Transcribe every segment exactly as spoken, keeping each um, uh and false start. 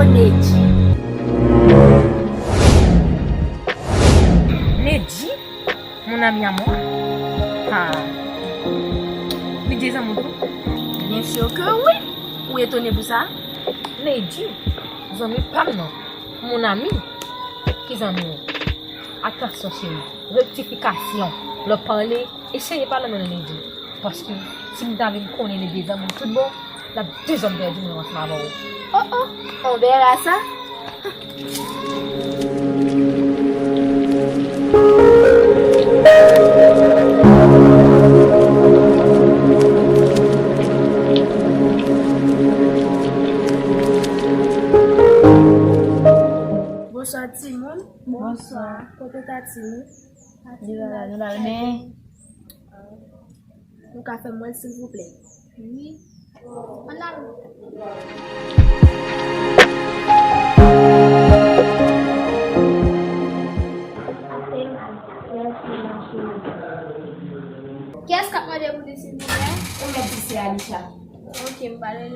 Nedji. Nedji, mon ami à moi. Ah. Li di zanmi w tou? Bien sûr que oui. Ou etone pou sa? Nedji, zanmi pa m nan. Mon ami. Ki zanmi w? Atansyon, cheri. Rektifikasyon. Lè w pale, eseye pa nan men Nedji. Paske si m ta vin konnen Nedji zanmi m tout bon, l ap deja pèdi mwen ansanm avè w. Oh, oh, on verra ça. Bonswa, timoun. Bonswa. Kote Tati? Li la, li la, men. Nou ka fè mwen, silvouplè? Wi. Ann al. Kiyès k ap mande pou li, silvouplè? Ou mèt di se Alisha. Ok, m pale l.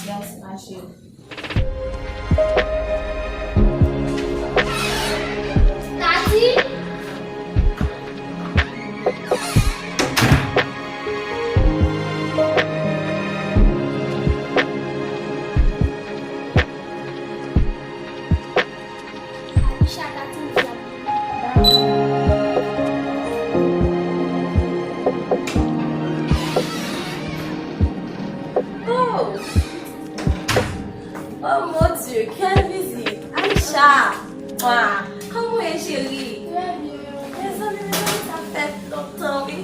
Yes, ma chérie. Tati! Alisha, Tati di l ap vini. Oh! Oh mon Dieu, quelle visite! Aïcha! Mwa! Kòman w ye, cheri? Trè byen. Mezanmi, mezanmi, sa fè lontan, wi.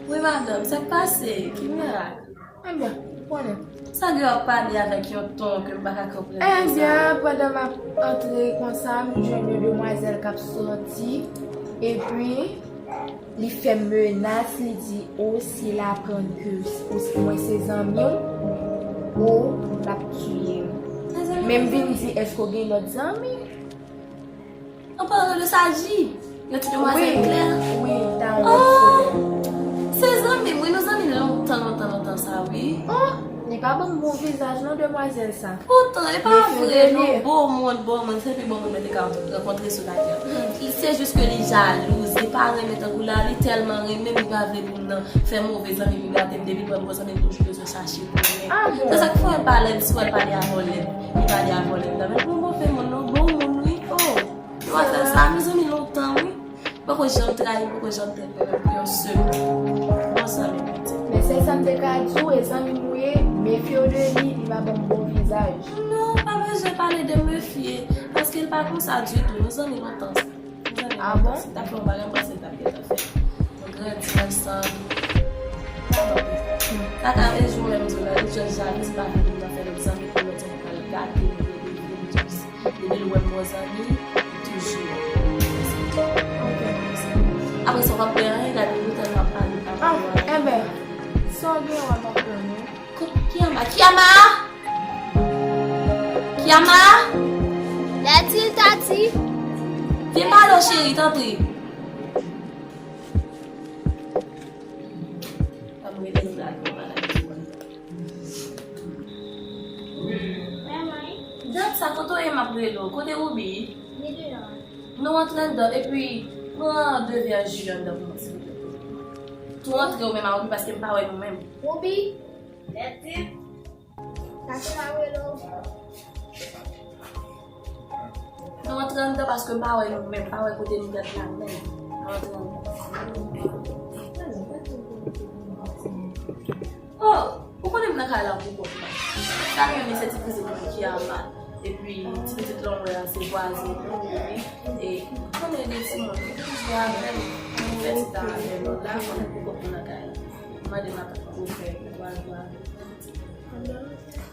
Wi, madanm, sa k pase? Ki mirak? Ebyen, ou konnen. Sa gen w ap pale avèk yon ton ke m pa ka konprann konsa? Ebyen, pandan m ap antre konsa, m jwenn yon demwazèl k ap sòti. Epi, li fè m menas, li di, o, si l aprann ke ou, mwen se zanmi w, o, l ap tiye m. Men m vin di, èske w gen lòt zanmi? An palan de Saji, yon ti demwazèl klè. Wi, wi, ta wè. Oh, se zanmi m, wi, nou zanmi lontan, lontan, lontan sa, wi. Oh, li pa ban m bon vizaj non, demwazèl sa. Poutan, e pa vre non, bon moun, bon moun, se pi bon moun mwen te ka rankontre sou latè. Se jis ke li jalouz, li pa renmen tankou la, li tèlman renmen m, li pa vle moun nan fè move zanmi pou gate m, depi l pran bon zanmi, l toujou bezwen chache konnen. Se sa k fè w wè l pa lèd, si w wè l pale a vòlè, li pale a vòlè. Men pou move moun non, bon moun, wi. Oh. Demwazèl sa, nou zanmi lontan, wi. Poko janm trayi m, poko janm trete m pou yon segonn. Bon zanmi m. Men sèl sa m te ka di w, e zanmi m ou ye, mefye w de li, li pa ban m bon vizaj. Non, pa bezwen pale de mefye, paske l pa konsa ditou, nou zanmi lontan. Nou zanmi lontan. Ah bon? Si l t ap fè yon bagay, m panse l t ap gentan fè. Nou grandi ansanm. Pa ban m. Sa ka vle jou menm di w la, li jis jalouz, li pa vle moun nan fè lòt zanmi pou lòt zanmi pral gate li, li vle li jis. Depi l wè m bon zanmi, li toujou. Ok. Apre sa, w ap pè anyen, gade nou tèlman ap pale, pale. Ah, enben, sa w gen wè m ap pè nou? Kiyama, Kiyama! Kiyama! Lètil, Tati! Vin pale w, cheri, tanpri. Ap rele Zla pou bagay. Dat sa, kote w ye m ap rele w? Kote Woubi? Li deyò a. Nou antre anndan, epi pran de vè ji anndan pou mwen, silvouplè. Tou antre ou menm a Woubi, paske m pa wè nou menm. Woubi? Lètil? Sa se la w rele w? Nou antre anndan paske m pa wè nou menm, pa wè kote nou tèt la menm. Nou antre anndan. Oh, ou konnen m nan kay la pou kont mwen. Sa m renmen se ti kouzen mwen Kiyama. Epi ti pitit la w wè a se vwazen mwen, wi. E konnen de timoun, li toujou avè m. Mwen fè ti tan avè l la, konnen pou kont mwen nan kay la. Mande matant pou fè vwazen avè m.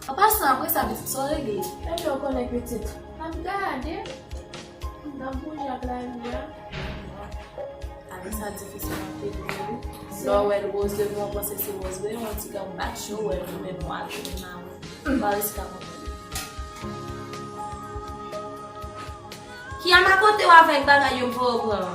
An pasan, apre sa, pitit, sa w regle? Ebyen, w konnen, pitit, n ap gade, n ap bouje ak lavi a. Avèk sa difisil anpil, wi. Lè w wè l woz devan w, panse se woz vre, yon ti gad bat cho, w wè l tounen nwa, tounen mawon. Pa riske a konprann. Kiyama, kote w avèk bagay yo m voye w pran?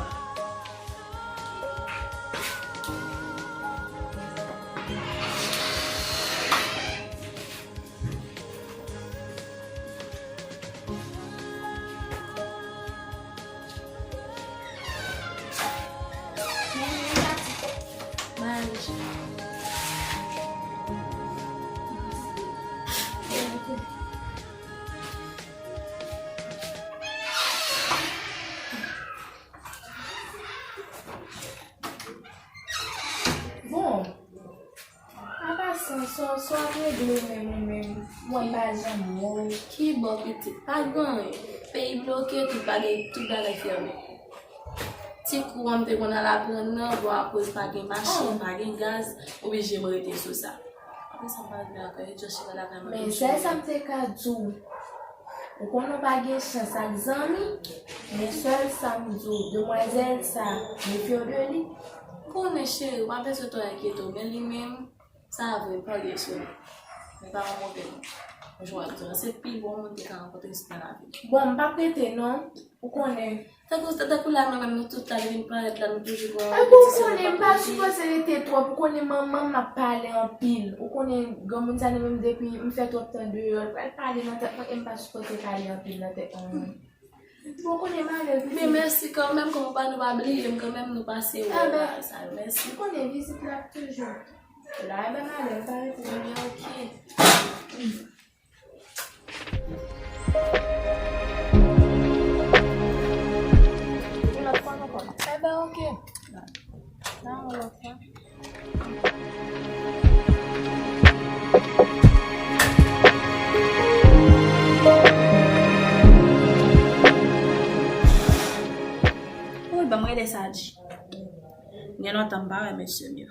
Sa w ap regle menm ou menm? Mwen pa janm wè w. Ki bò pitit? Pa gen anyen. Peyi bloke, tout bagay, tout bagay fèmen. Ti kouran m te konn al aprann nan, bon, akoz pa gen machin, pa gen gaz, oblije m rete sou sa. Apre sa, m pa vle ankò, e just chita lakay mwen. Men sèl sa m te ka di w, ou konnen w pa gen chans ak zanmi, men sèl sa m di w, demwazèl sa, mefye w de li. M konnen, cheri, w pa bezwen twò enkyete w, men li menm, sa vre, m pa gen sou li. Men pa yon move moun. Jan w ap di an, se pi bon moun te ka rankontre sou nan lavi. Bon, m p ap rete non, ou konnen. Tankou, tankou la, nou menm, nou tout la, nou vin parèt la, nou toujou gen yon repetisyon, nou pa konnen. Ou konnen, m pa sipoze rete twòp, ou konnen manman m ap pale anpil. Ou konnen, granmoun sa li menm depi m fè twòp tan deyò, l pral pale nan tèt mwen, e m pa sipoze pale anpil nan tèt mwen. Bon, konnen malè vizit. Men mèsi kanmenm, kòm ou pa, nou pa bliye m kanmenm, nou pase wè la, sa yo, mèsi. Ou konnen vizit la ap toujou la, e ben malè, m pa rete. Ebyen, oke. Yon lòt fwa ankò. Ebyen, oke. Nan yon lòt fwa. Wi, ban m rele sa di. Gen lontan m pa wè mesye m yo.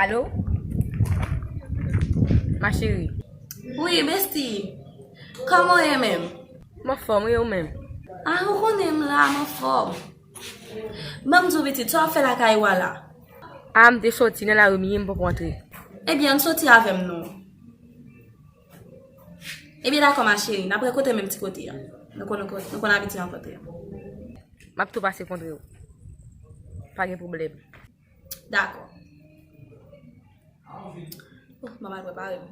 Alo? Ma chérie. Wi, besti. Kòman w ye menm? M anfòm, wi, ou menm? A, ou konnen m la, m anfòm. Ban m di w pitit, sa w ap fè lakay ou a la? A, m te soti nan lari m ye, m poko antre. Ebyen, ann soti avè m non. Ebyen, dakò, ma chérie, n ap rankontre menm ti kote a. Nou konn, nou konn, nou konn abitye rankontre. M ap tou pase kontre w. Pa gen pwoblèm. Dakò. Oh, m ap al prepare m.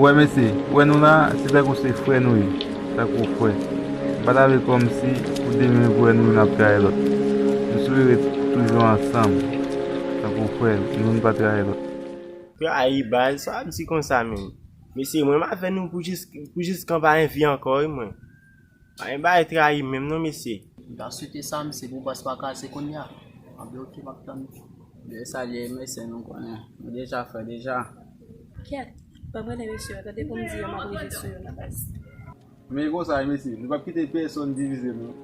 Ou wè mesye, ou wè nou la, se tankou se frè nou ye, tankou frè. M pa ta vle kòmsi pou demen pou wè nou youn ap trayi lòt. Nou sipoze ret toujou ansanm, tankou frè, nou youn pa trayi lòt. Trayi baz, sa w ap di konsa menm? Mesye, mwen m avè nou pou jis, pou jiskan pa anvi ankò wi mwen. Pa gen bagay trayi menm non mesye. M ta swete sa, mesye, pou baz pa kraze kounye a. Anben oke, m ap tann. Byen salye mesye, nou konnen. Nou deja frè deja. Kèt, pa pran nan mesye yo, tande pou m di yo m ap rive sou yo nan baz. Men konsa wi mesye, nou p ap kite pèsonn divize nou.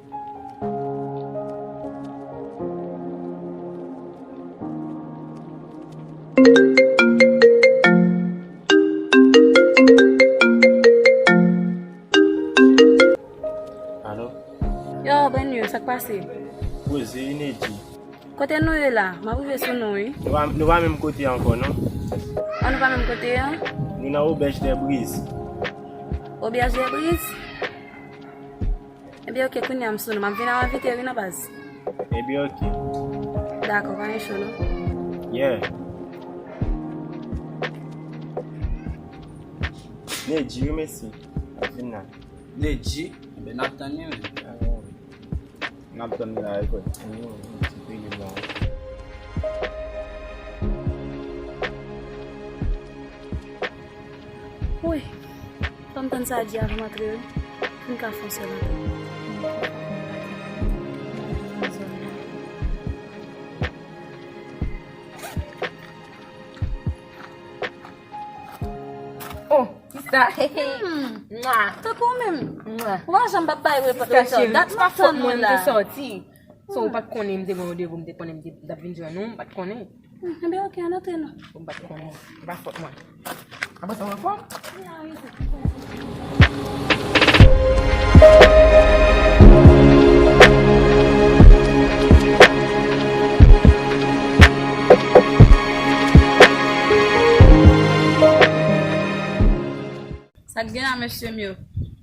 Alo? Yo, Benyo, sa k pase? Poze, Inedi. Kote nou ye la? M ap rive sou nou, wi. Nou pa, nou pa menm kote ankò, non. An, nou pa menm kote an? Nou nan Auberge des Brises. Auberge des Brises? Ebyen, oke, kounye a m sou nou. M ap vin avè w, wi, nan baz. Ebyen, oke. Dakò, pa gen cho, non. Yeah. Nedji, wi, mesye. Ap vin la. Nedji? Ebyen, n ap tann li, wi. N ap tann li la, wi, frè. Wi, ti peyi la. Wi. Fò m tann sa a di avan m antre, wi. Pou m ka fè yon sèl antre. Oh, sista. Mwa. Tankou w menm. Mwa. Ou pa janm p ap bay repòt. Sista cheri, dat m ap tann ou la. M te sòti. So, ou pa t konnen m te gen yon randevou, m te konnen m te, t ap vin jwenn ou, m pa t konnen. Hmm, ebyen, oke, ann antre non. Ou pa t konnen. E pa fòt mwen. Apre sa, ou anfòm? Ah, mesye m yo.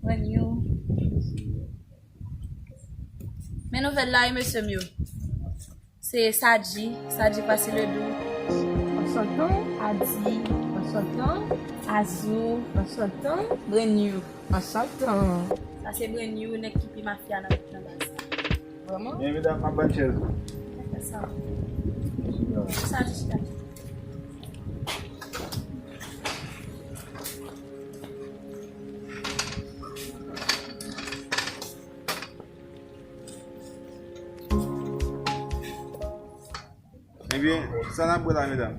Brand new. Men nouvèl la wi, mesye m yo. Se Sadji, Sadji Pasi Ledou. Ansantan. Adi. Ansantan. Azou. Ansantan. Brand new. Ansantan. Sa se brand new, nèg ki pi mafya nan, nan baz la. Vrèman? Byen, medam, m ap ban chèz ou. Fè sa. Sa, chita. Ebyen, sa n ap bwè la, medam?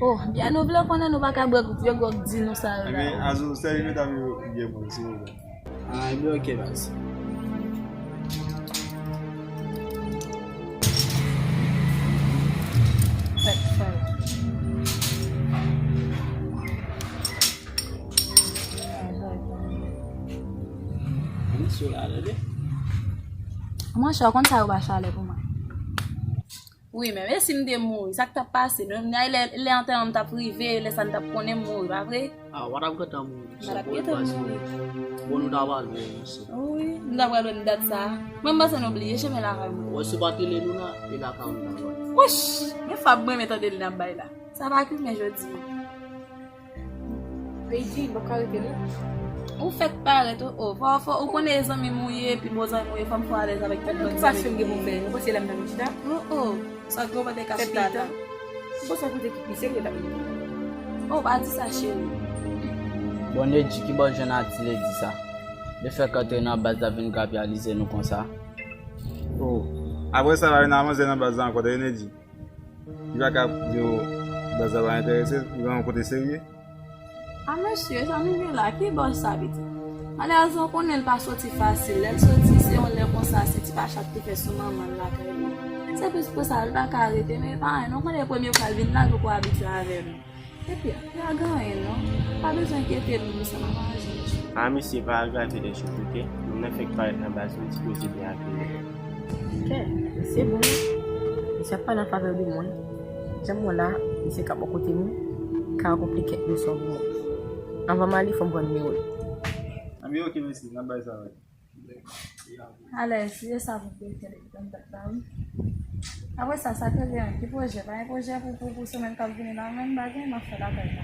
Oh, byen, nou vle konnen, nou pa ka bwè vye gwòg di nou sa yo la. Ebyen, Azou, sèvi medam yo byen pou nou, silvouplè. Ah, ebyen, ok, baz. Fèt fè. Monchè, w konn sa yo ba chalè pou mwen. Wi, men e si m te mouri, sa k t ap pase? Nou, lè, lè antèman m t ap rive, lè sa n t ap konnen m mouri, pa vre? Ah, w t ap gentan mouri. M t ap gentan mouri. Bon, nou ta pral wè, mesye. Wi, nou ta pral wè nan dat sa a. Mwen, m panse nou bliye chemen lakay mwen. Wè, si w pa t rele nou la, e lakay ou nou ta pral. Wouch! Men fab mwen, men tande l n ap bay la. Sa pa kimen jodi a. Lady, m p ap ka rete non. Ou fèk parèt, o, o. Fò, fò, ou konnen e zanmi m ou ye, epi bon zanmi m ou ye, fò m fè w alèz avèk tout lòt zanmi m. Ki fason m gen pou m fè? Ou panse lè m nan chita? O, o. Sa gwo pa te ka chita ata. Ou panse yon kote ki pi serye t ap vin. O, pa di sa, cheri. Bon, Nedji, ki bò w jwenn a ti Lady sa? Li fèk antre nan baz la vin grapyalize nou konsa. O. Apre sa, pa vin a manzè nan baz la ankò, tande, Nedji. Li pa ka di w baz la pa enterese l, li pa yon kote serye. A mesye, sa nou gen la, ki bòs sa piti? Malerezman, ou konnen l pa soti fasil. Lè l soti, se yon lè konsa, se ti pachat ki fè sou manman l lakay li. Se plis pou sa, li pa ka rete, men pa anyen. Nou konnen premye fwa l vin la, l poko abitye avè nou. Epi, pa gen anyen non. Pa bezwen enkyete nou pou sa, m ap aranje yon jou. A mesye, pa agrave lèchòz, oke? Moun nan fèk parèt nan baz, nou sipoze byen akeyi. Kè, se bon. Misye ap pale an favè de mwen. Jan m wè la, misye ka bò kote nou, ka akonpli kèk misyon pou mwen. Anvan m ale, fò m pran nimewo l. Anben, oke, mèsi, n ap bay sa, wi. Alèz, se sa pou te fè nan dat la, wi. Apre sa, sa k rete an? Ki pwojè? Pa gen pwojè pou, pou, pou semèn k ap vini la, menm bagay, m ap fè lakay la.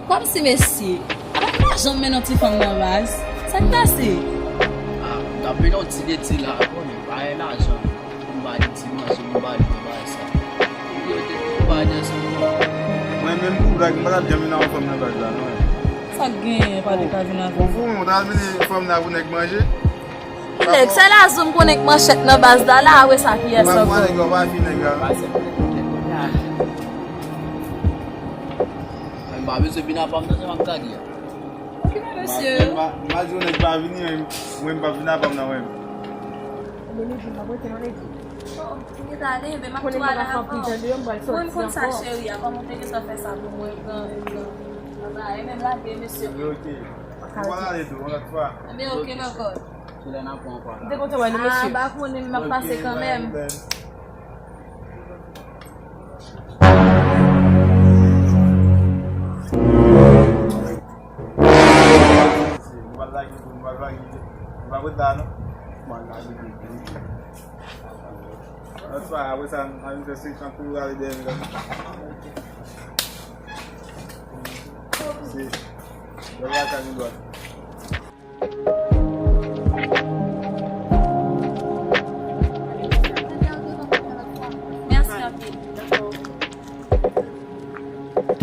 Kòmsi mesye, apa nou pa janm mennen yon ti fanm nan baz? Sa k pase? Ah, m t ap mennen yon ti leti la, konnen, pa gen lajan. Pou m ba li ti manje, pou m ba li ti bagay sa. Epi yo te tou pa gen sou mwen. Mwen menm pou blag, m pa t ap janm mennen yon fanm nan baz la, non. Sa k genyen, pa te ka vin avè m? Ou fou, ou ta al mennen fanm nan pou nèg manje? Nèg, sèl Azou m konnen k manchèt nan baz la, la, apre sa, kiyès ankò? Nèg yo pa fin nèg la. Mwen pa bezwen vin apa m nan, se m ap gade a. Okipe mesye. M pa di yon nèg pa vini, men mwen m p ap vin apa m nan, mwen. Mwen di m ap rete nan legliz. Oh, m gentan ale, men m ap tou ale avan. Mwen konn sa, cheri a, kòman w te gentan fè sa pou mwen, pran, pran. Aba, e menm lage, mesye. Ebyen, oke. Ou pral ale tou, yon lòt fwa. Ebyen, oke, ankò. Se lè n ap pran ankò la. M te kontan wè nou, mesye. Ah, m pa konnen, men m ap pase kanmenm. Nou pral lage tou, nou pral lage. Nou pa ret la, non? Nou pral lage tou. Lòt fwa, apre sa, n a vin fè senkant pou ale dèyè nou. Se lòt lakay nou dwat. Mèsi anpil.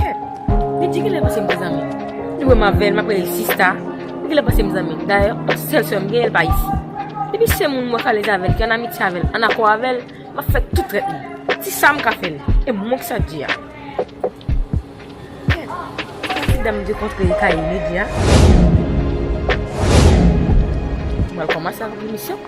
Kèt, Nedji genlè panse m te zanmi l. Li wè m avè l, m ap rele l sista. Li genlè panse m zanmi l. Dayè, yon sèl sè m genyen, l pa isi. Depi se moun m wè k alèz avè l, ki an amitye avè l, an akò avè l, m ap fè tout trèt li. Ti sa m ka fè l. E mwen ki sa di a. Kèt, sa ti dam de kontre kay Nedji a. M pral kòmanse avèk emisyon.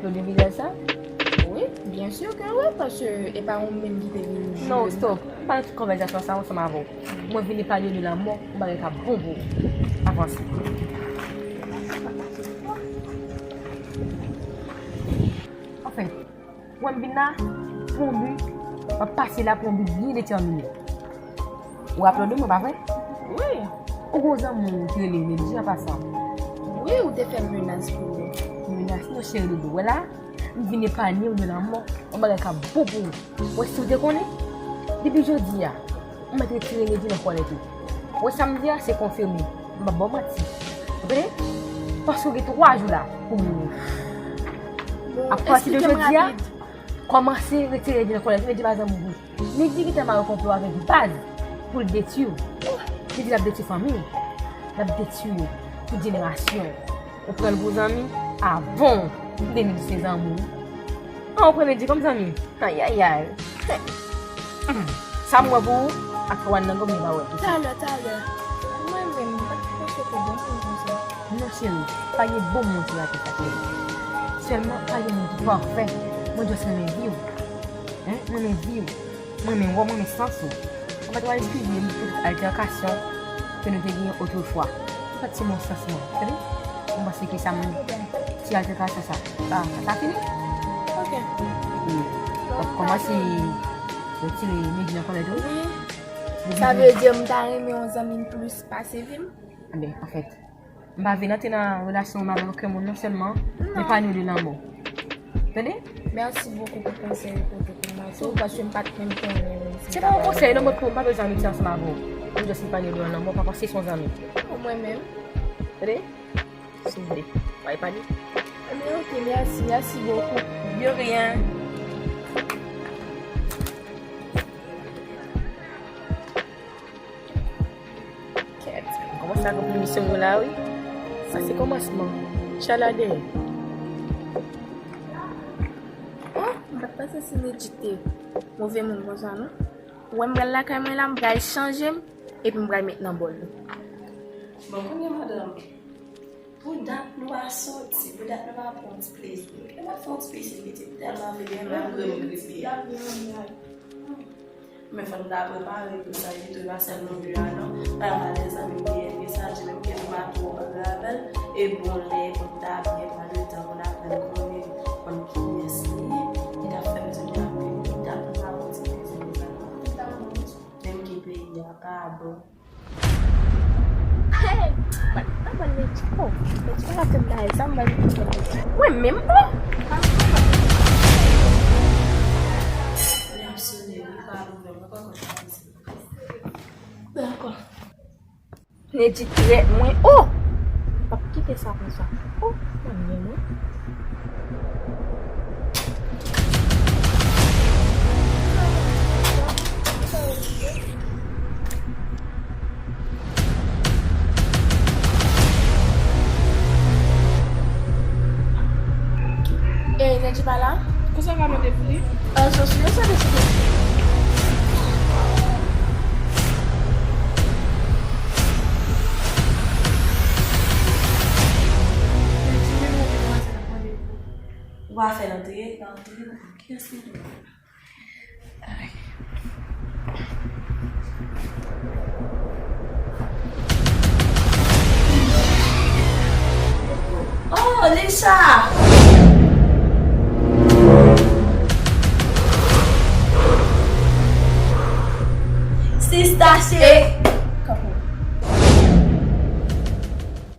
Claude vizaj sa? Wi, byen si ke wi, paske e pa ou menm ki te vin jwenn. Non, stop. M pa nan tout konvèsasyon sa ansanm avè w. Mwen vin epanye w de lanmò, yon bagay k ap bon pou ou. Avanse. Anfen, mwen m vin la pou yon bi. M ap pase la pou yon bi byen detèmine. Ou raple w de mwen, pa vre? Wi. Ou gon zanmi w ki rele Nelji an pasan. Wi, ou te fè menas pou li. Menas non, cheri doudou. Wè la, m vin epanye w de lanmò. Yon bagay k ap bon pou ou. Wè si w te konnen, depi jodi a, ou mèt retire Nelji nan kò tèt ou. Wè sa m di a, se konfime. M p ap ba w manti. Ou tande? Paske w gen twa jou la pou mouri. Bon, apati de jodi a, kòmanse retire Nelji nan kò tèt ou. Nelji pa zanmi w. Nelji gentan mare konplo avèk baz pou l detwi w. Nelji l ap detwi fanmi w. L ap detwi w. Tout jenerasyon. Ou pran l pou zanmi? A bon! M te di se zanmi w. An, ou pran Nelji kòm zanmi? Ayayay. Sa m wè pou ou ak Wan nan gòm li pa wè. Talè, talè. Mwen menm, m pa t panse te bon moun konsa. Non, cheri, pa gen bon moun sou latè sa, cheri. Sèlman, pa gen moun ki pafè. Mwen just renmen vi w. Hein? Mwen renmen vi w. Mwen renmen wè w, mwen renmen sans ou. Anfèt, w a eskize m pou tout altèkasyon ke nou te genyen otrefwa. Se pa t sou bon sans mwen, tande? Mwen panse ke sa m, ti altèkasyon sa, sa, sa fini. Ok. E w ap kòmanse retire Nelji nan kò tèt ou? Wi. Sa vle di m ta renmen yon zanmi m plis pase vi m? Enben, anfèt, m pa vin antre nan relasyon m avèk okenn moun non sèlman, men pa nou de lanmò. Tande? Mèsi bokou pou konsèy ou pote pou mwen tou, paske m pa t menm konnen menm si se pa yon konsèy non, mwen pa bezwen ann ansanm avè w. M just vin pale de yon lanmò, pa panse se yon zanmi. Pou mwen menm. Tande? Si w vle. Bay pale. Ebyen, ok, mèsi, mèsi bokou. De rien. Kèt, m kòmanse ak yon pwomisyon mwen la, wi. Sa se kòmansman. Chala dèyè. Oh, m pa t panse si Nedji te move moun konsa, non. Ou wè m pral lakay mwen la, m pral chanje m, epi m pral met nan bòl. Bon, kounye a, madanm, pou dat nou pa soti, pou dat nou pa pran yon ti plezi. Nou pa fè yon ti pisin, pitit tèlman vle gen, malgre m gripe a. Men fò n ta prepare pou sa, epi tou, e pa sèlman vi a non. Pa malè zanmi m te envye sa, di menm ke m pa twò antre avè l. E bon, lè pou n ta byen pran letan pou n aprann konnen, konn kiyès li ye, ki t ap fè m di m t ap vini, dat nou pa pran ti plezi konsa non. Menm ke peyi a pa bon. Hey! Mwen, mwen, mwen, Nedji, oh, Nedji pa ka fè m bagay sa, mwen, mwen, mwen. Mwen menm, oh! Li ap sonnen, li pa ouvè, mwen pa konn sa ki se. Dakò. Nedji trèt mwen, oh! M p ap kite sa konsa. Oh, mwen menm, wi. E, Nedji pa la? Konsa w ka mande pou li? Euh, je suis désolée, s'il te plaît. Ou pa fè l antre, l antre, kiyès ki vin? Oh, Lisha! Sista cheri!